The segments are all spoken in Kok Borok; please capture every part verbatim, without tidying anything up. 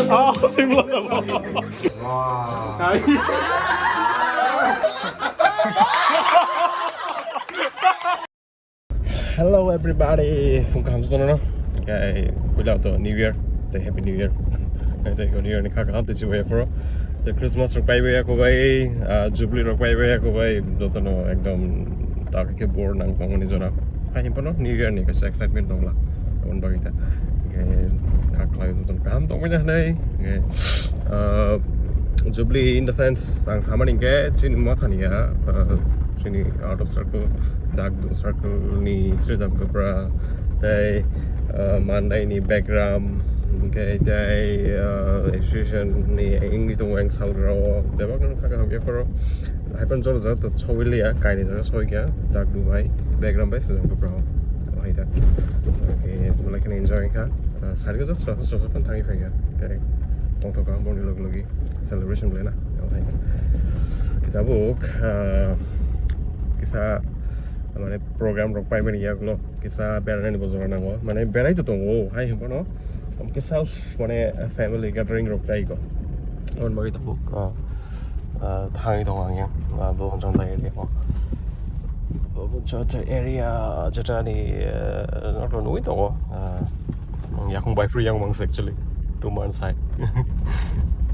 Oh, similar. Wow. Hello everybody, phung kaham sano no. Kai puila to New Year, the Happy New Year. Kai to New Year ni kha kaham te chibai pro. The Christmas rok pai bai ko bai, ah, Jubilee rok pai bai ko bai, joto no ekdom ta ke bor nang tong ni jora. Hai pano New Year ni kaisa excitement dong la. Abon bagwi ta. Kai kha khlai joto kaham tong bai na nai. Kai, ah, Jubilee in the sense ang samani ke chini motha ni ya, ah, chini out of circle, dak circle ni Sridham Kapra, tei, ah, Mandai ni Backram, hingke tei, ah, association ni wngwi tongo ang salrao, bebak no kha kaham ya koro, hai phano jora jora to sogwi liya, kaini jaga sogwi kha, dak bai, Backram bai Sridham Kapra o, hai da, oke, belai kheno enjoy kha, ah, sari ko just rasa rasa phano thangwi phai kha, tei tongthok kha boni logi logi. Celebration belai na, omo hai. Kisa tabuk, ah, kisa, mane, program rok pai mani yak lo, kisa berai nani bo jora nango, mane, berai to tongo, hai hwnba no, kisa, mane, family gathering rok tai ko. Aboni bagwi tabuk, ah, ah, thangwi tongo ang yang, ah, bo jang tai area ko. Bo jang tai area, jeta ni, ah, nok nugwi tongo, ah, yakung bai free yang mangs actually. Two months hai.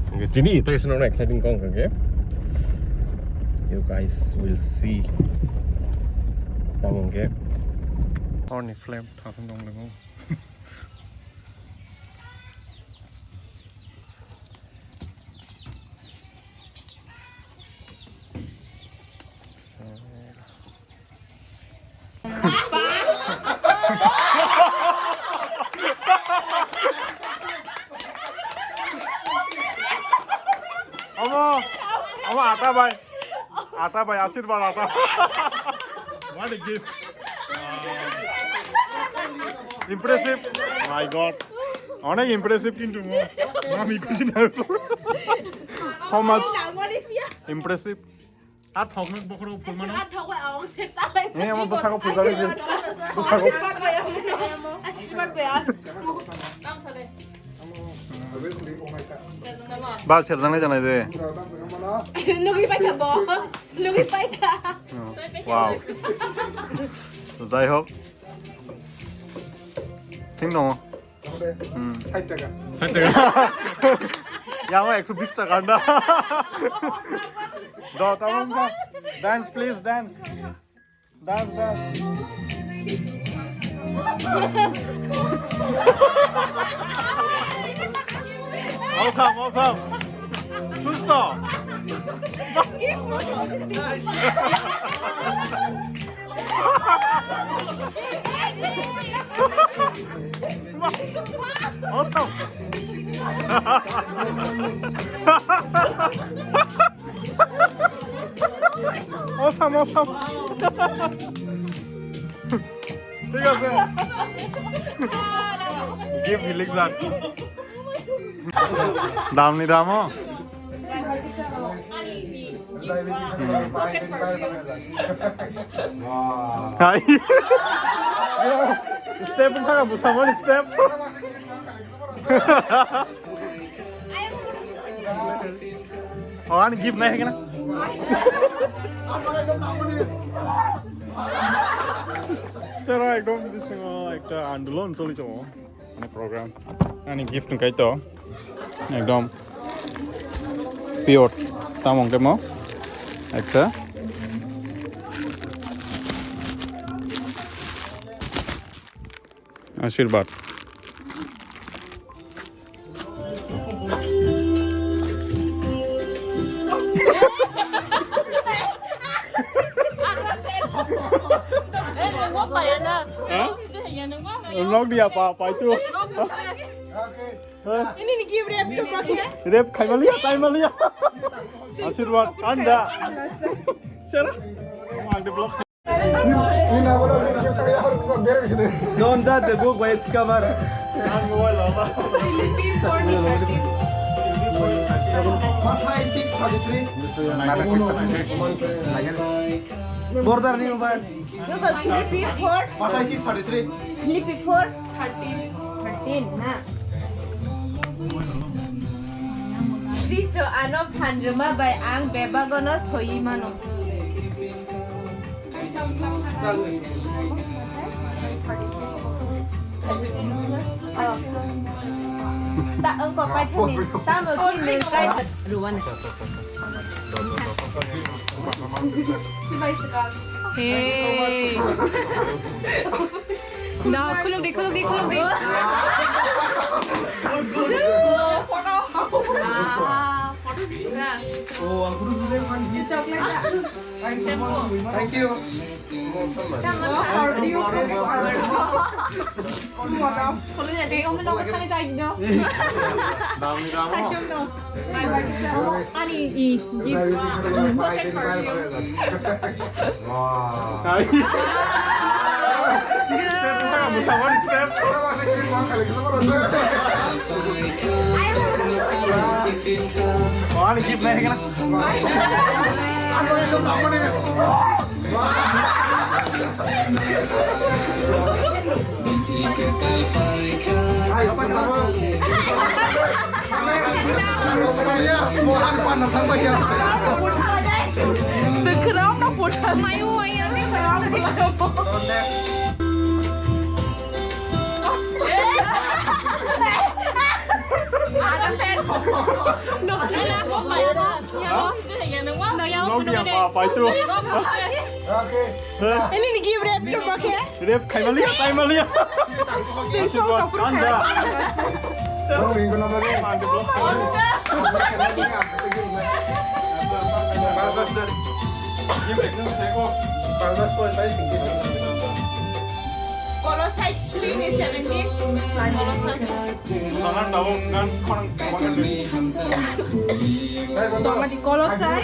Hingke chini, tei sino exciting kong khe. You guys will see. Tamo hingke. Horni flame thasung dong lego. Omo, omo ata bai. Ata bai, Ashirbad ata. What a gift. Impressive. My God. Onek impressive kintu mo. Mami kusi na. So much impressive. Ar thokno bokhorok phulmano. Ar thok bai awang se talai. Ni amo bwskango phulmani se. Bwskango. Ashirbad bai amo. Ashirbad bai amo. Ba serjang nai janai de. Nugui pai kha bo. Nugui pai kha. Wow. Jai hok. Thik no. Hmm. Sait taka. Sait taka. Ya, ekso bis taka na. Do, tamam da. Dance, please, dance. Dance, dance. Awesome, awesome. Susto. Awesome. Awesome, awesome. ঠিক আছে। Give healing that. Dam ni damo? Hai. Step wngkha busamani step. Oh, ani gift nai hagana. Sir, ekdom bisingo ekta andolon choli tongo. Mane program. Ani gift wngkha to. Ekdom pure. Tamo hwnkhe mo. Ekta. Ashirbad. Nok dia pa, pa itu. Ini ni give rep tu pakai. Rep khai malia, khai malia. Ashirbad, anda. Cara? Mang de block. Don't judge a book by its cover. Philippi four ni thirteen. Mathai six thirty-three. Border ni uban. Philippi four. Mathai six thirty-three. Philippi four. Thirteen. Thirteen, na. Ano phan rwma bai ang bebagono soiwi mano. Ta wngkok paithakni tamo khe nwng kai rwani. Hey. Da, khuluk di, khuluk di, khuluk di. Thank you. Ani i gift. Pocket perfume. Wow. Step, step, step. Oh, ani gift nahi kena. Ini ni gift wrap tu pakai. Rep khai maliya, khai maliya. Thank you. Anda. Bro, ini kenapa nih? Mantap, bro. Kolosai three ni seventeen. Kolosai. Sana tahu kan korang kawan. Tongmani Kolosai.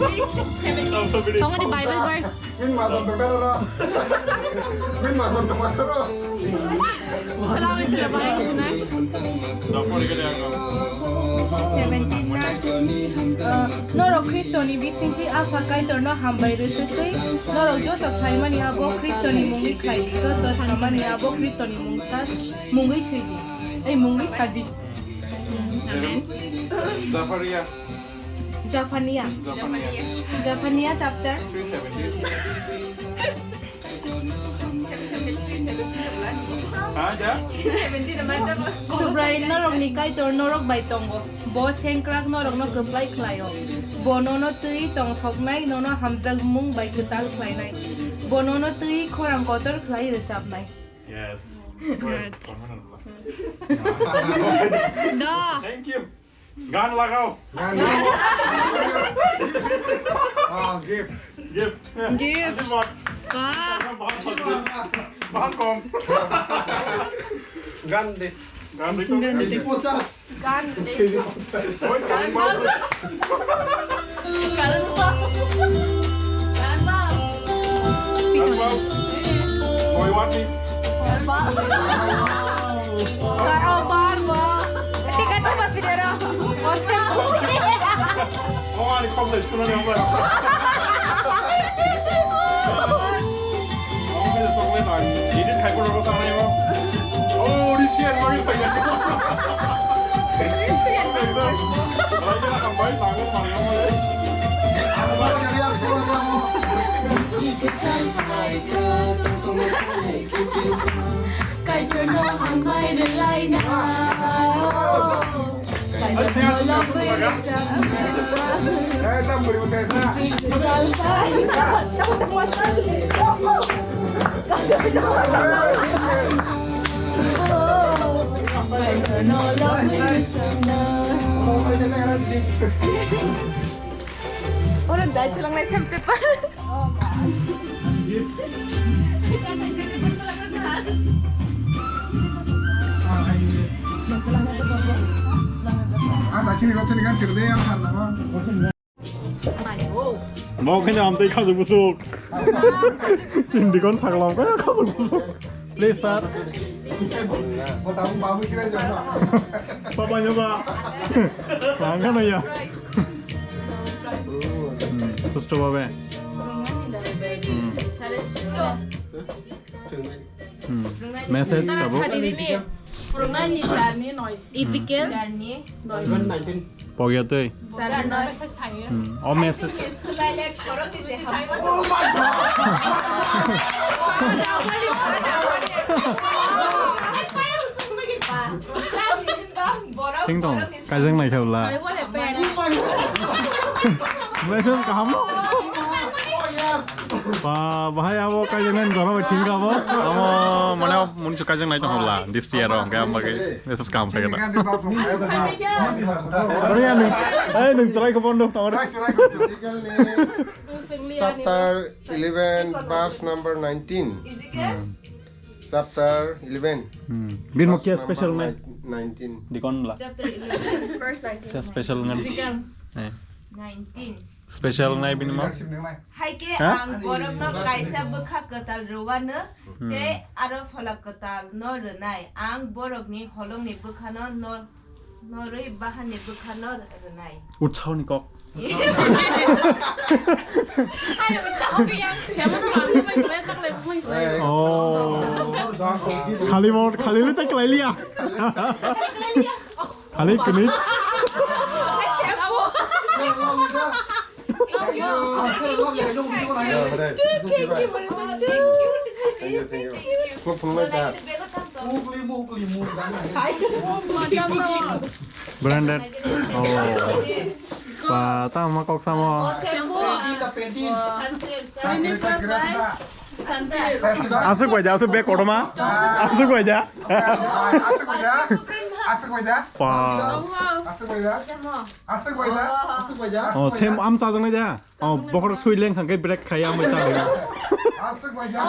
Three seventeen. Tongmani Bible verse. Min mason tongkar ro. Min mason tongkar ro. Salam, salam, salam. Seventeen na. Uh, norok Khristoni bisingtwi Apha Kaitorno hambai rwswtwi, norok joto khlaimani abo Khristoni mungwi khlai di, joto samani abo Khristoni mungsa mungwi swi di. Ei mungwi kha di. Amen. Jafaria. Japhania. Japhania. Japhania chapter. Three seventeen. Ha, ja? Subrai norokni Kaitor norok bai tongo. Bo sengkrak norokno kwplai khlaio. Bo nono twi tongthoknai, nono hamjakmung bai kwtal khlainai. Bo nono twi khorang kotor khlai rwchapnai. Yes. Good. Da. Thank you. Gan lagao. Gan lagao. Ah, gift. Gift. Gift. Ashirbad. Wah. Baham kom. Baham kom. Gan de. Gan de. Gan de. Pochas. Gan de. Oi, gan de. Gan de. Gan de. Oi, wati. Karo bar ba. Tiket tu masih dera. Hostel. Oh, ani kau boleh sekolah ni apa? Oh, ada coklat lagi. Ini kayak apa rasa ni, Bang? Oh, di sini lagi banyak. Lagi nak tambahin tangan, Bang, yang mana? Kaitorno hambai rwlaina. Kaitorno lobwi rwchapna. Kaitorno lobwi rwchapna. Oro dai thalangnai sem paper. Bo khe amtwi khajak busuk. Sindikon saklam khe khajak busuk. Please, sir. Papa nyoba. Ang kano ya. Hmm, susto babe. Hmm. Hmm. Message kabo. Phwrwngnaini charni noi. Ezekiel. Charni noi. Pogya twi. Charni noi. Hmm. O message. Thing dong. Kaijang naikha bwla. Message kaham. Ba, bahai abo kaijang nai jora bai thing kha bo. Amo mane munchu kaijang nai tong bwla. This year ro, hwnkhe am bagwi message kaham phai kha. Bari ani. Ai, nwng chwrai khe bondo. Chapter eleven, verse number nineteen. Chapter eleven. Hmm. Bini mo khe verse special number nai? Nine-, nineteen. Dikon la. Chapter eleven, verse nineteen. Sa special ngan. Physical. Eh. Nineteen. Special nai bini mo? Hai khe ha? Ang borokno kaisa bwkha kwtal rwano, hmm, tei aro phola kwtal no rwnai. Ang borokni holongni bwkhano no Norwi bahanni bwkhano rwnai. Utsaho ni kok. Ai, utsaho khe yang siapa tuh, aku main kalian tak lagi main kalian. Oh. Khali mo, khali le tak lai liya. Khali kini. Ai, siapa? Thank you. Thank you, thank you. Thank you, thank you. Thank you, thank you. Kung phunuk lai ta. Branded. Oh. Ba, tamo kok samo. Aswk bai da, aswk bag kotorma. Aswk bai da. Aswk bai da. Aswk bai da. Ba. Aswk bai da. Aswk bai da. Aswk bai da. Oh, same am chajaknai da. Oh, bokhorok sui leng kha khe break khai amai cha. Aswk bai da.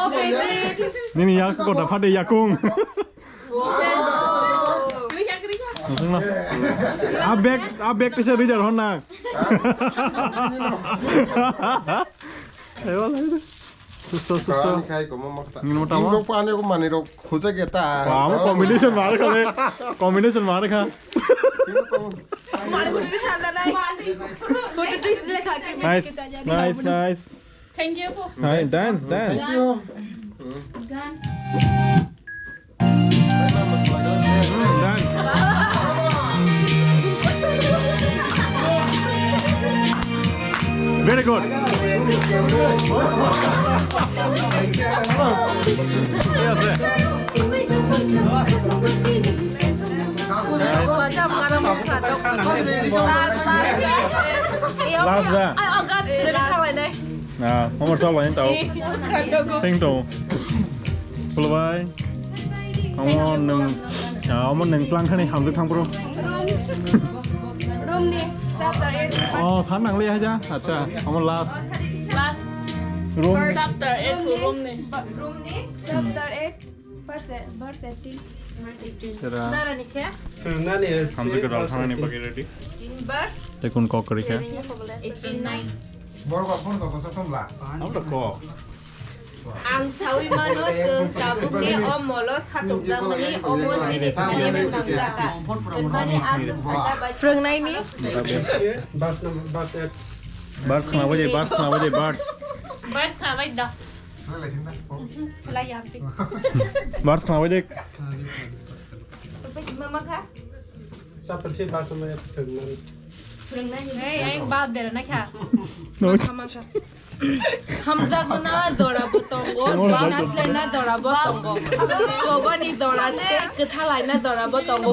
Nini yak kota phade yakung. Nusung no. A bag, a bag kisa rijal hon na. Ayo, ayo. Susto, susto. Kani khai komo makta. Ngin mo tamo? Ingno pani ko mani rok khujak ya ta. Wah, amo combination mar kha le. Combination mar kha. Ingno tamo. Nice, nice, nice. Thank you. Hi, dance, dance. Thank you. Dance. Very good. Yes, sir. Last da. Ah, homor sa bai tau. Thank you. Khulbai. Amo nwng, ah, amo nwng tlang khani hamjak thang bro. Room ni chapter eight. Oh, san nang le haja. Acha, amo last. Last. Room. Chapter eight room ni. Room ni chapter eight. Verse, verse eighteen. Verse eighteen. Sera. Dara ni khe? Hamjak rok thangani bagwi ready. Verse. Tekun kok rikha. Eighteen nine. Borok phone joto joto la. Ang sawi mano, chwng tabukni o molo satokjakmani omo chini thani phunukjak kha. Hwnmani a chwng saka bai phwrwngnaini. Bars khna bai de, bars khna bai de, bars. Bars khna bai da. Bars khna bai de. Mama kha? Chapel se bars ma phwrwngnaini. Phwrwngnaini. Ei, ei, bab dera na kha. No. Mama kha. Hamjakna jora bo tongo, naslerna jora bo tongo. Chobani jora tei kwthalaina jora bo tongo.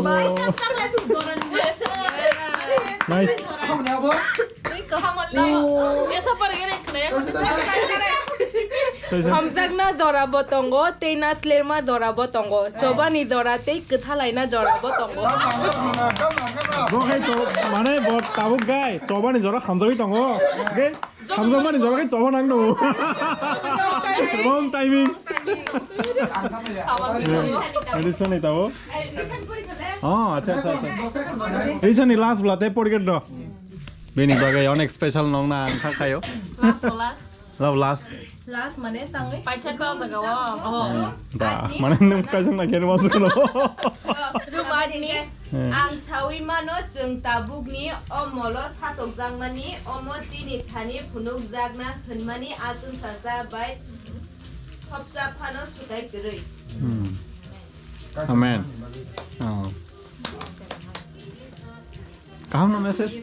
Nice. Hamjakna jora bo tongo, tei naslerma jora bo tongo. Chobani jora tei kwthalaina jora bo tongo. Bo khai cho-, mane bo tabuk gai, chobani jora hamjagwi tongo. Ge, Hamjakmani jora khe choba nang no. Wrong timing. Edi sani tabo. Oh, acha, acha, acha. Edi sani last bla te porikha do. Bini bagwi onek special nong na ang kha khayo. Last to last. Love last. Last mane tangwi. Paitha to jaga o. Oh. Ba, mane nung kaisa na khe ma suno. Rumatni. Hmm. Ang sawi mano, chwng tabukni o molo satokjakmani, omo chini thani phunukjakna hwnmani achwngsacha bai thopsa phano swtai kwrwi. Hmm. Amen. Oh. Kaham no message?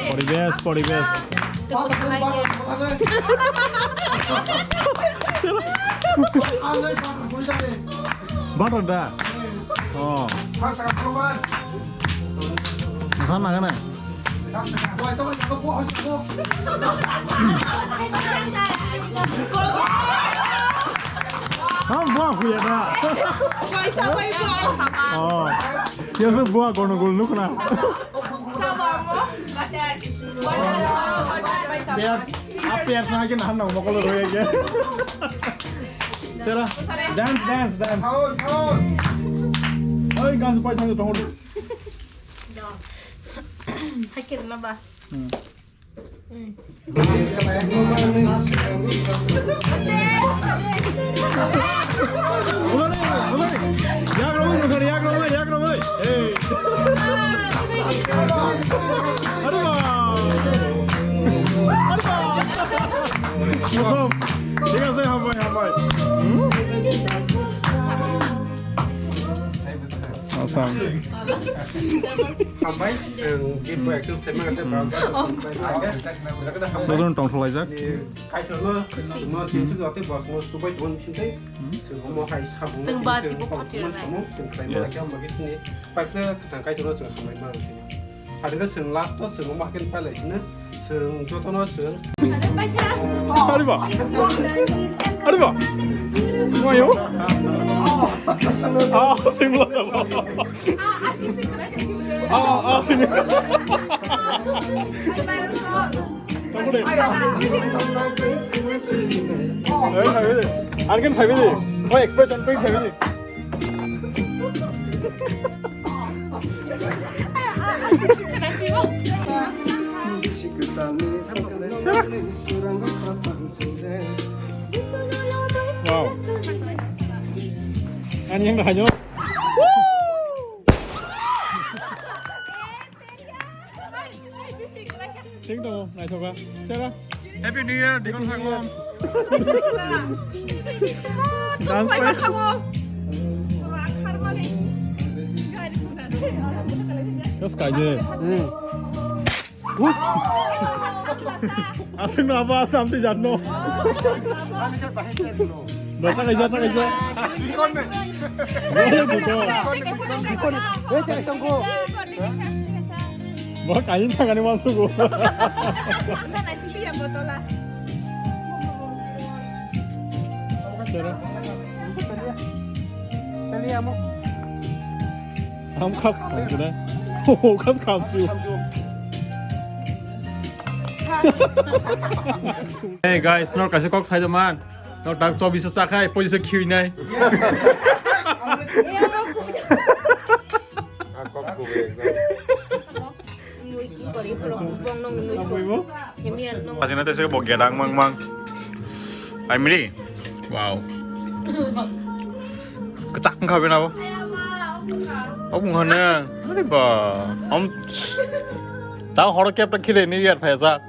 Poribesh, poribesh. Butter da? Oh. Nang nang nang. Ham buah huya da. Oh. Ya se buah gono gol nukna. Pers, a pers na ke nahan nang mokol roye ke. Sera, dance, dance, dance. Oi, gan pai thang tong. Hakir na ba. Yak romoi, yak romoi, yak romoi. Hey. Aduh. Aduh. Awesome. Thik ase, hambai, hambai. Hmm? Awesome. Hambai, ang gift bo actually statement ate ba. Bojon tongthok laijak. Kaitorno, no, tinsu jote bosno subai tong sinte. Sing omo hai sabung. Sing ba tibo khatir nai. Samung, sing khlai ma kya magi sini. Paikla katang kaitorno sing khlai ma sini. Hadinga sing last to sing omo hakin palai sini. Sing jotono sing. Ariba. Ariba. Mayo. Ah, sing lo. Ah, ah, sing. Tamo de. Oi, phaibi de. Argen phaibi de. Oi, expression twi phaibi de. Wow. Ani yang dah hanyut. Thik tongo, naithoka. Sera. Happy New Year, Dikon Sangom. Dance pai. Yes, kaje. Hmm. Asing no apa asam ti jatno. Dota kaisa, dota kaisa. Dikon ne. Dikon ne. Dikon ne. Wait, wait, wait. Bo kain thangani mansugo. Sera. Tali amo. Am khas khamsu da. Oh, khas khamsu. Hey guys, nor kaisa kok sai do man. Nor dak chobis cha khai, poisa khiui nai. Ah, kok ko ekdom. Asina te se bo gedang mang mang. Ai mri. Wow. Kechak wngkha bini abo. Obo wngkha ne. Ani ba. Om. Ta horo kep ta khide ni yar phaisa.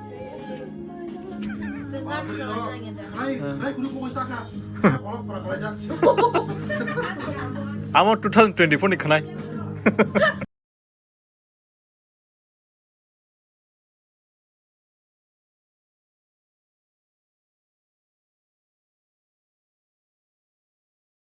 Amo two thousand twenty-four ni khnai.